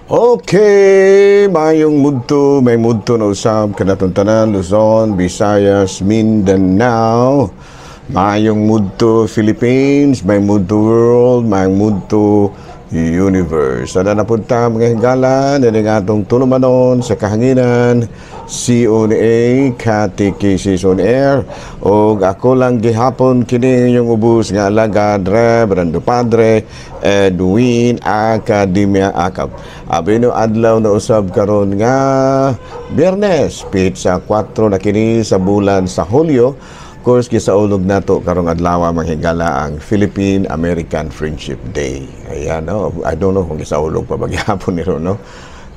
Okay, mayong mudto, may mudto na usab kanatong tanan, Luzon, Visayas, Mindanao. Mayong mudto Philippines, may mudto world, may mudto universe. Sana napunta, mga higala, nining atong tulumanon sa kahanginan, CONA, Catechesis on Air, og ako lang gihapon kini inyong ubos nga alagad, Reverendo Padre Edwin Academia Acab. Abi no adlaw na usab karon nga Biyernes, petsa 4 na kini sa bulan sa Hulyo. Of course, gisaulog nato karong adlaw, mga higala, ang Philippine American Friendship Day. Ayan, no? I don't know kung gisaulog pa ba gihapon ni no?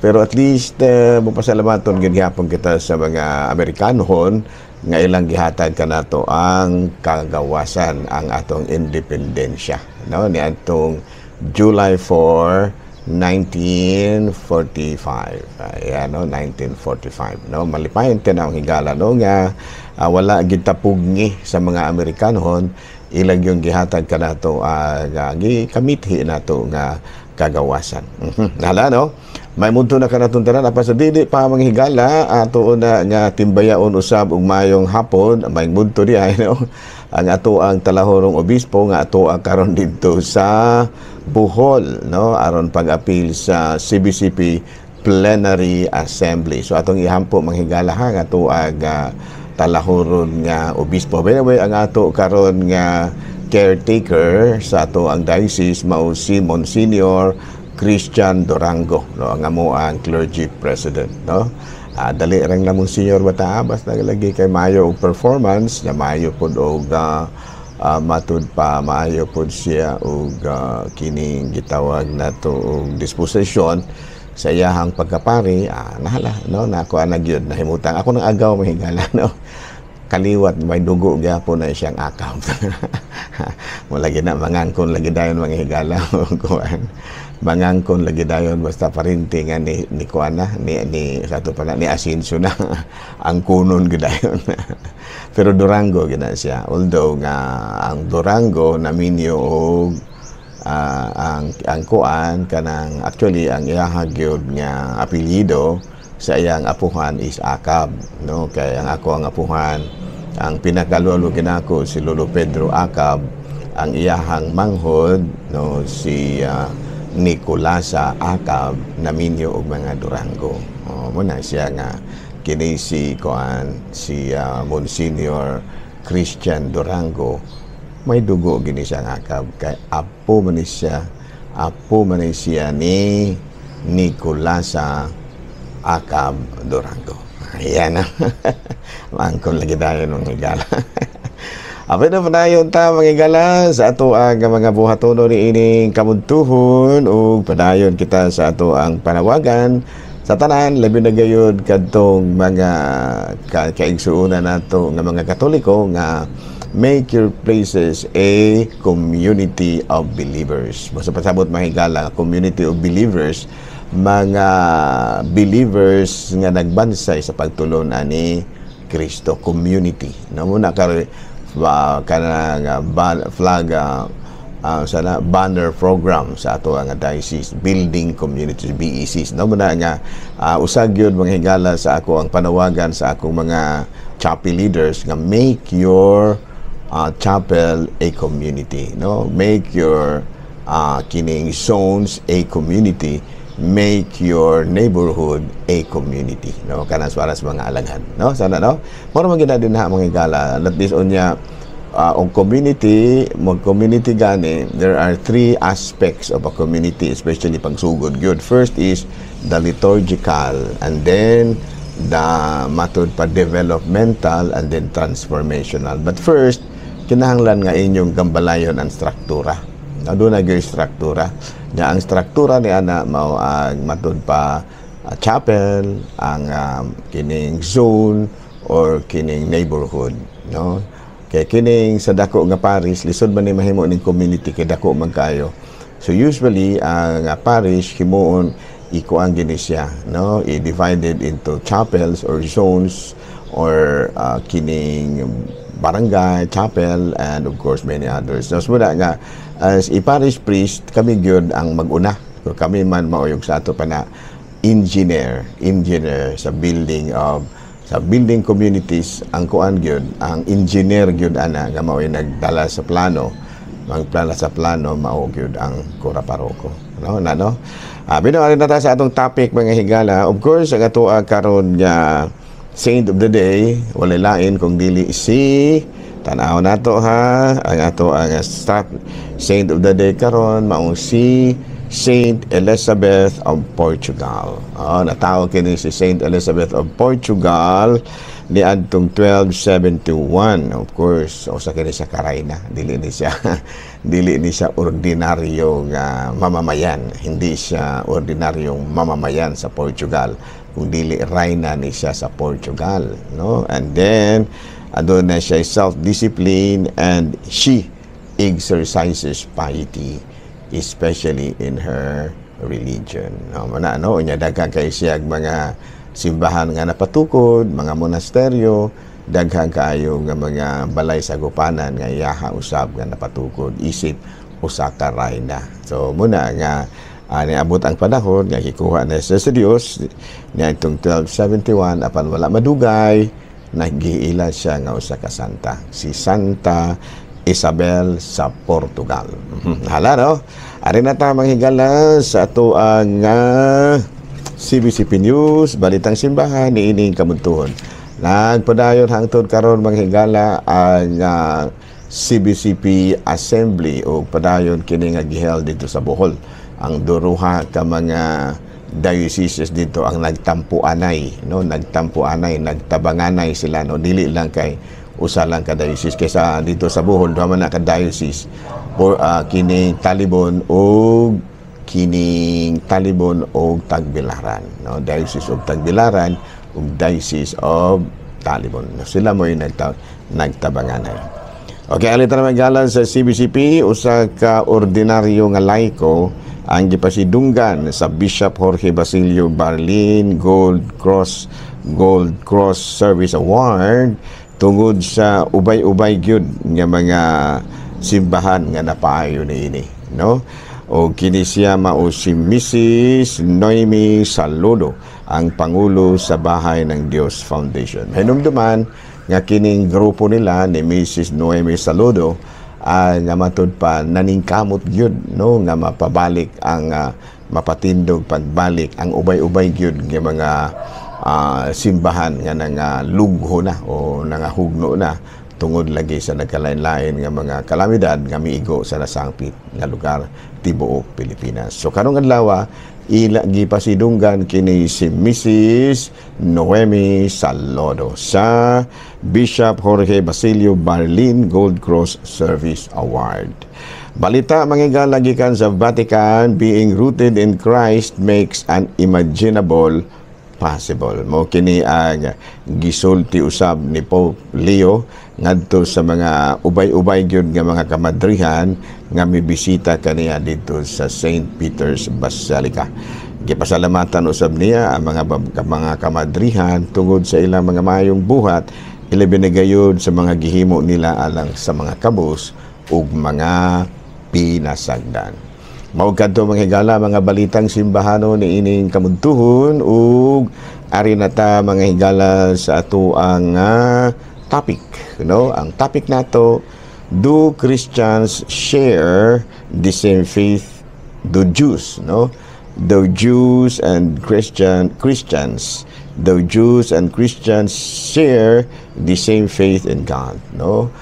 Pero at least mopasalamaton gid gihapon kita sa mga Amerikanohon nga ilang gihatag kanato ang kagawasan, ang atong independensya, no, ni atong July 4 1945. Ayan, no, 1945, no? Malipayon ta, mga higala, no, nga wala gitapugni sa mga Amerikanohon ilang yung gihatag kanato, gikamithi nato nga kagawasan. Hala, no? May mudto na kanatong tanan apa sa dili pa, mga higala, ato na nga timbayaon usab ug mayong hapon, may mudto di ay, no, ang ato ang talahorong obispo nga ato ang karon didto sa Bohol, no, aron pag-apil sa CBCP Plenary Assembly. So atong ihampo, mga higala, ha, nga ato ang talahoron nga obispo. By the way, ang ato karon nga caretaker sa ato ang diocese mao si Monsignor Christian Dorango, no, ang amo ang clergy president, no. Dali rang na Monsignor bata, basta lagi kay maayo og performance na maayo pod og matud pa maayo pod siya og kining gitawag nato og disposition sa iyahang pagkapari, nahala, no, nako na gyud nahimutang ako ng agaw, mga higala, no, kaliwat may dugo gyapon na siyang Acab. Mo lagi na mangangkon lagi dayon, mga higala, kuan, mangangkon lagi dayon basta parinti nga ni kuan na ni sa ato pala ni Asinso na ang kunon gyud dayon. Pero Durango gina siya, although nga ang Durango naminyo og ang kuan kanang actually ang iyaha gyud nga apelyido sa iyang apuhan is Acab, no, kay ang ako ang apuhan, ang pinakalolo kinako si Lolo Pedro Acab, ang iyahang manghod, no, si Nicolasa Acab, naminyo og mga Durango. Oh, mo na siya nga kini si kuan si Monsignor Christian Durango, may dugo gini siya nga Acab kay apo man ni siya ni Nicolasa Acab Durango. Ayan na. Mangkon lagi tayo ng higala. Apil na padayon ta, mga higala, sa ato ang mga buhatono ni ining kamudtuhon ug padayon kita sa ato ang panawagan sa tanan, labi na gayud kadtong mga kaigsuonan nato nga mga Katoliko nga make your places a community of believers. Basta pasabot, mga higala, community of believers, mga believers nga nagbansay sa pagtulon ani Kristo, community. No muna kar kanang flag sana banner program sa ato ang diocese, building communities, BECs, no, muna nga usag gyud, mga higala, sa ako ang panawagan sa akong mga chapel leaders nga make your chapel a community, no, make your kining zones a community, make your neighborhood a community, no, kanang para sa mga alagad, no, sana, no, mao man gid din ha, mga higala. At least unya og community, mag community gani, there are three aspects of a community, especially pagsugod gyud. First is the liturgical, and then the matud pa developmental, and then transformational. But first, kinahanglan nga inyong gambalayon ang struktura. Na doon na gyud struktura. Nya ang struktura ni ana mao ang matud pa chapel, ang kining zone or kining neighborhood, no? Kay kining sa dako nga parish, lisod man ni mahimo ning community kay dako man kayo. So usually ang parish himuon ikuan gini siya, no? I-divided into chapels or zones or kining barangay, chapel, and of course many others. So, muna nga, as a parish priest, kami gyud ang mag-una. Pero kami man mauyog sa ato pa na engineer, engineer sa building of sa building communities. Ang kuan gyud, ang engineer gyud ana nga mao'y nagdala sa plano, magplana sa plano, mao gyud ang kura paroko, no na, no. Bino na ta sa atong topic, mga higala. Of course, ang atoa karon nga saint of the day, walay lain kung dili si, tanaw nato ha, ang ato ang stop saint of the day karon mao si Saint Elizabeth of Portugal. Oh, natawag kini si Saint Elizabeth of Portugal niadtong 1271. Of course, usa kini siya ka rayna. Dili ni siya ordinaryo nga mamamayan. Hindi siya ordinaryong mamamayan sa Portugal. Kung dili rayna ni siya sa Portugal, no? And then aduna siya self-discipline and she exercises piety, especially in her religion. No, mana no, unya daghan kay siya mga simbahan nga napatukod, mga monasteryo, daghan kaayo nga mga balay sagupanan nga iyaha usab nga napatukod isip usa ka rayna. So muna nga niabot ang panahon nga gikuha na siya sa Dios niadtong 1271. Apan wala madugay, naggiila siya nga usa ka santa, si Santa Isabel sa Portugal. Hala no. Ari na ta, mga higala, sa ato ang CBCP News, Balitang Simbahan niining kamuntuhon. Nagpadayon hangtod karon, mga higala, ang CBCP Assembly o padayon kini nga giheld dito sa Bohol. Ang duruha ka mga dioceses dito ang nagtampuanay, no, nagtampuanay, nagtabanganay sila, no, dili lang kay usa lang ka diocese kaysa dito sa Bohol, duha man na ka diocese for kining Talibon og Tagbilaran, no, Diocese of Tagbilaran ug Diocese of Talibon. Sila mo yung nagtabanganay. Okay, alita naman galan sa CBCP, usa ka ordinaryo nga laiko ang gipasidunggan sa Bishop Jorge Basilio Barlin Gold Cross Service Award tungod sa ubay-ubay gyud nga mga simbahan nga napaayo niini, no? O kini siya mao si Mrs. Noemi Saludo, ang pangulo sa Bahay ng Dios Foundation. Hinumduman nga kining grupo nila ni Mrs. Noemi Saludo nga matud pa naningkamot gyud, no, nga mapabalik ang mapatindog pagbalik ang ubay-ubay gyud nga mga simbahan nga nangalugho na o nangahugno na tungod lagi sa nagkalain-lain nga mga kalamidad nga miigo sa nasangpit nga lugar tibuok Pilipinas. So karong adlaw ila gipasidunggan kini si Mrs. Noemi Salodo sa Bishop Jorge Basilio Barlin Gold Cross Service Award. Balita, mga higala, gikan sa Vatican, being rooted in Christ makes unimaginable possible. Mo kini ang gisulti usab ni Pope Leo ngadto sa mga ubay-ubay gyud nga mga kamadrihan nga mibisita kaniya dito sa St. Peter's Basilica. Gipasalamatan usab niya ang mga kamadrihan tungod sa ilang mga mayong buhat, ilabi na gayud sa mga gihimo nila alang sa mga kabus ug mga pinasagdan. Mao kadto, mga higala, mga balitang simbahano ni ining kamuntuhon ug ari na ta, mga higala, sa ato ang topic, no? Ang topic nato, do Christians share the same faith do Jews, no? Do Jews and Christians share the same faith in God, no?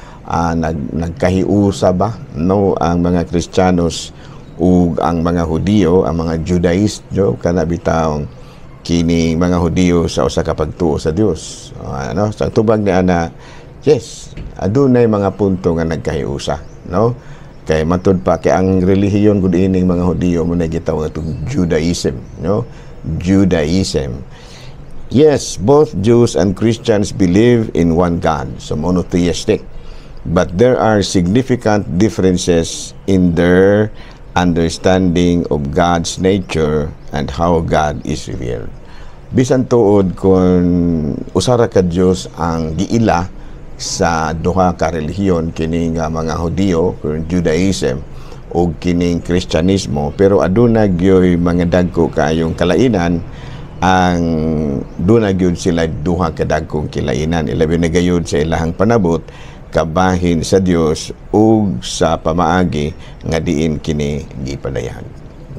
Nagkahiusa ba, no, ang mga Kristiyanos ug ang mga Hudiyo, ang mga Judaist, no, kana bitawng kini mga Hudiyo sa usa ka pagtuo sa Dios? Ano sa tubag ni ana? Yes, adunay mga punto nga nagkahiusa, no, kay matud pa kay ang relihiyon gud ining mga Hudiyo mo na gitawag atong Judaism, no, Judaism. Yes, both Jews and Christians believe in one God, so monotheistic, but there are significant differences in their understanding of God's nature and how God is revealed. Bisan tuod kung usa ra ka Dios ang giila sa duha ka relihiyon kini nga mga Hudiyo, Judaism og kining Kristyanismo, pero aduna gyoy mga dagko kaayong kalainan. Ang duna gyud sila duha ka dagkong kilainan, ilabi na gayud sa ilahang panabot kabahin sa Dios ug sa pamaagi nga diin kini gipadayag,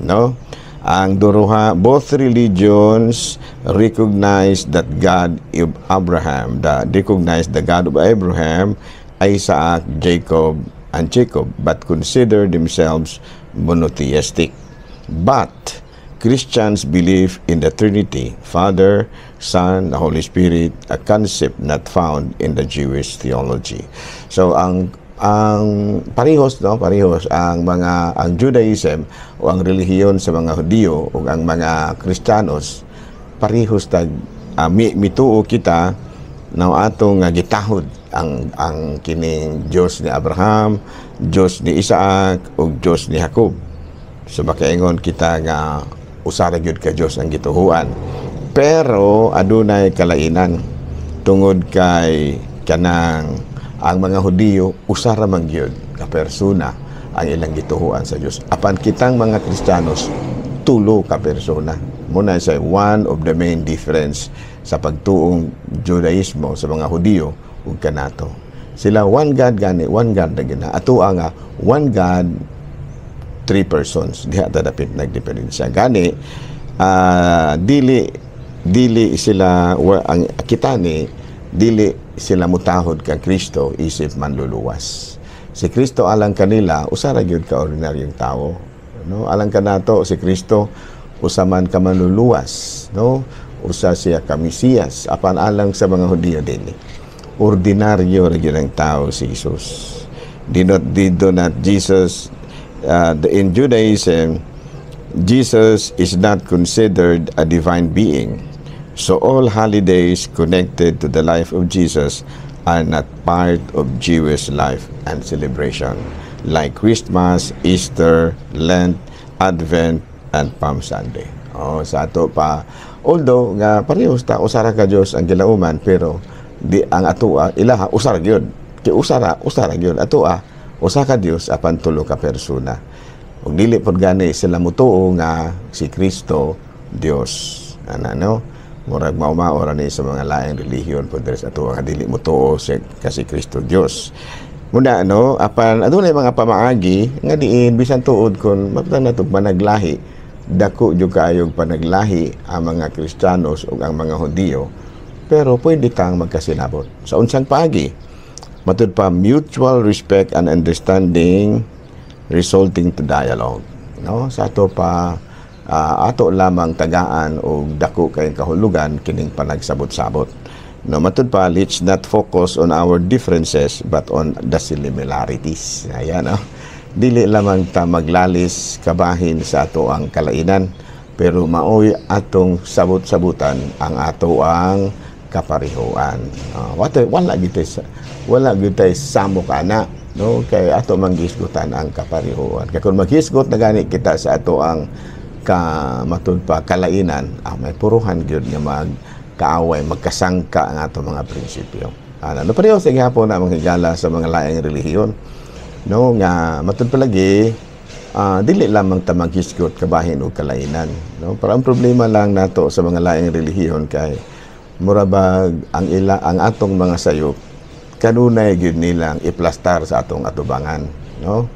no? Ang duruha, both religions recognize that God of Abraham, the recognize the God of Abraham, Isaac, Jacob, and Jacob, but consider themselves monotheistic. But Christians believe in the Trinity, Father, Son, the Holy Spirit, a concept not found in the Jewish theology. So ang parehos, no, parehos ang mga ang Judaism o ang relihiyon sa mga Hudiyo o ang mga Kristiyanos, parehos tag mituo kita na atong gitahod ang kining Dios ni Abraham, Dios ni Isaac ug Dios ni Jacob. So makaingon kita nga usa ra gyud ka Dios ang gituhuan. Pero adunay kalainan tungod kay kanang ang mga Hudiyo, usa ra man gyud ka persona ang ilang gituhuan sa Dios. Apan kitang mga Kristiyanos, tulo ka persona. Muna sa one of the main difference sa pagtuong Judaismo sa mga Hudiyo ug kanato. Sila one God gani, one God na gina. Ato nga one God, three persons. Diha ta dapit nagdiferensya. Gani dili dili sila ang kita ni dili sila mutahod kang Kristo isip manluluwas. Si Kristo alang kanila usa ra gyud ka ordinaryong tawo, no? Alang kanato, si Kristo usa man ka manluluwas, no? Usa siya ka Mesiyas. Apan alang sa mga Hudiyo, dili, ordinaryo ra gyud ang tao si Jesus. Did not Jesus in Judaism, Jesus is not considered a divine being. So all holidays connected to the life of Jesus are not part of Jewish life and celebration, like Christmas, Easter, Lent, Advent, and Palm Sunday. Oh, sa ato pa, although nga parehas ta, usa ra ka Dios ang gilauman, pero di ang atoa ilaha usa ra gyud. Kay usa ra gyud. Atoa usa ka Dios apan tulo ka persona. Ug dili pod gani sila mutuo nga si Kristo Dios. Ana, no? Murag mao ra ni sa mga laing relihiyon pod diri sa ato nga dili mutuo si kasi Kristo Dios. Muna, no, apan adunay mga pamaagi nga diin bisan tuod kon mapatan nato panaglahi, dako jud kaayog panaglahi ang mga Kristiyanos ug ang mga Hudiyo, pero pwede tang magkasinabot. Sa unsang paagi? Matud pa, mutual respect and understanding resulting to dialogue, no? Sa ato pa, ato lamang tagaan og dako kay kahulugan kining panagsabot-sabot, no? Matud pa, let's not focus on our differences but on the similarities. Ayan, no? Dili lamang ta maglalis kabahin sa ato ang kalainan, pero maoy atong sabot-sabutan ang ato ang kaparihuan. Wala gyud tay samok ana, no, kay ato manggisgutan ang kaparihuan. Kay kung maghisgot na gani kita sa ato ang ka matud pa kalainan, may puruhan gyud nga magkaaway, magkasangka ang ato mga prinsipyo. Ana, no, pareho sa gihapon na mga higala sa mga laing relihiyon, no, nga matud palagi dili lamang ta maghisgot kabahin og kalainan, no? Pero ang problema lang nato sa mga laing relihiyon kay mura bag ang ila ang atong mga sayop kanunay gyud nilang iplastar sa atong atubangan, no?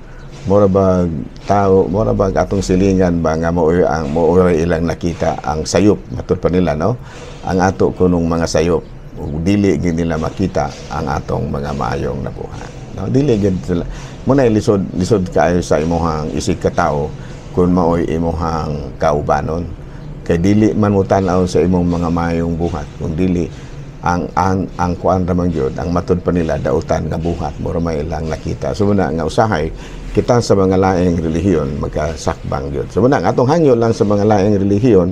Mura bag tao, mura bag atong silingan ba nga maoy ang maoy ilang nakita ang sayop, matud pa nila, no, ang ato kunong mga sayop, ug dili gyud nila makita ang atong mga maayong nabuhat, no? Dili gyud sila muna lisod lisod kaayo sa imuhang isig ka tawo kung maoy imuhang kaubanon, kay dili man mo tan-aw sa imong mga maayong buhat kung dili ang kuan ra man gyud ang matud pa nila dautan nga buhat mo ra may ilang nakita. So muna nga usahay kita sa mga laing relihiyon magkasakbang gyud. So muna ang atong hangyo lang sa mga laing relihiyon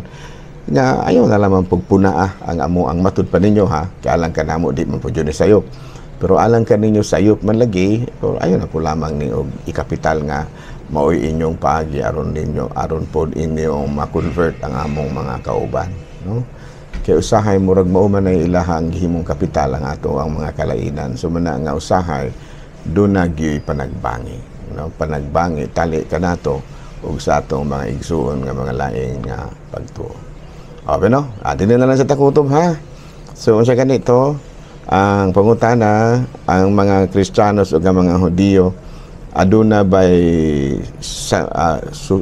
nga ayaw na lamang pagpunaa ang amo ang matud pa ninyo, ha, kay alang kanamo di man po jud ni sayop, pero alang kaninyo sayop man lagi, pero ayaw na po lamang ni og ikapital nga maoy inyong paagi aron ninyo aron pod inyong ma-convert ang among mga kauban, no? Kay usahay murag mao man ay ilahang gihimong kapital ang ato ang mga kalainan. So muna nga usahay duna gyoy panagbangi. no, panagbangi tali kanato ug sa atong mga igsuon nga mga laing nga pagtuo. Okay, no? Dinhi na lang sa takutob, ha. So unsa ganito ang pangutana, ang mga Kristiyanos ug ang mga Hudiyo, aduna bay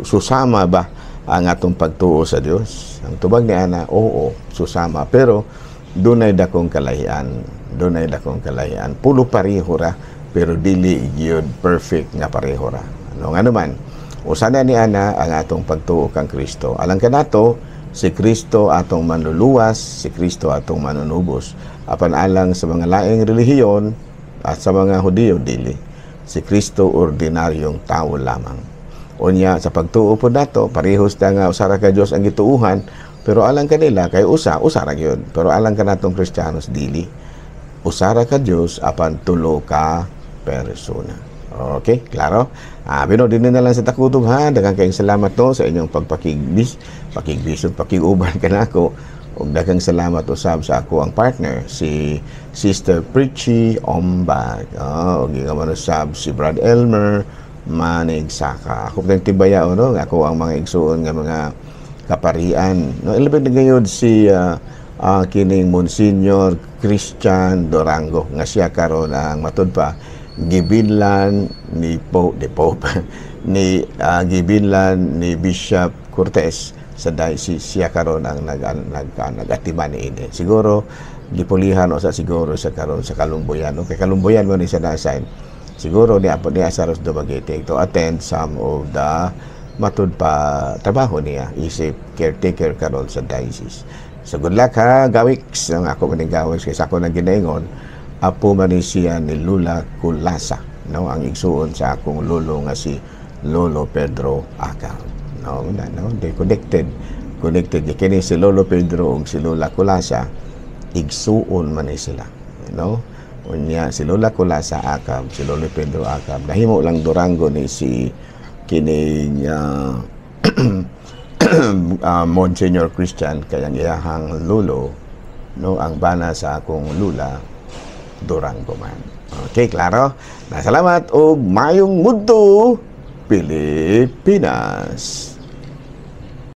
susama ba ang atong pagtuo sa Dios? Ang tubag ni ana, oo, susama, pero dunay dakong kalahian, dunay dakong kalahian. Pulo pareho ra, pero dili gyud perfect nga pareho ra. Ano nga naman usa na ni ana ang atong pagtuo kang Kristo. Alang kanato, si Kristo atong manluluwas, si Kristo atong manunubos. Apan alang sa mga laing relihiyon at sa mga Hudiyo, dili. Si Kristo ordinaryong tao lamang. Unya sa pagtuo po nato, parehos ta nga usa ra ka Dios ang gituuhan, pero alang kanila kay usa, usa ra gyud. Pero alang kanatong Kristiyanos, dili. Usa ra ka Dios apan tulo ka persona. Okay, klaro? Pero dinhi na lang sa takutob, ha. Daghang kayong salamat to sa inyong pagpakigbis, pakigbis ug pakiguban kanako. Ug daghang salamat usab sa ako ang partner, si Sister Preachy Ombag. Oh, ug man usab si Brad Elmer Manig Saka. Ako pa tibaya, no, ako ang mga igsuon nga mga kaparian. No, ilabig na gayud si kining Monsignor Christian Dorango nga siya karon ang matud pa gibillan ni Pope, ni Pope ni gibillan ni Bishop Cortez sa diocese. Siya karon ang nag nag nagatiman niini. Siguro gipulihan o sa siguro sa karon sa Kalumbuyan, no? Kay Kalumbuyan mo ni siya na-assign siguro ni apo niya sa Ros Dumaguete to attend some of the matud pa trabaho niya isip caretaker karon sa diocese. So good luck ha, Gawix. Ang ako maning Gawix kay sa ako nang ginaingon, apo man ni siya ni Lula Kulasa, no, ang igsuon sa akong lolo nga si Lolo Pedro Acal, no, na, no, they connected, connected kini si Lolo Pedro ug si Lola Kulasa, igsuon man ni sila, no. Unya si Lola Kulasa Acab, si Lolo Pedro Acab, nahimo lang Durango ni si kining Monsignor Christian kay ang iyahang lolo, no, ang bana sa akong lula, Durango man. Okay, klaro? Na salamat og mayong mudto, Pilipinas.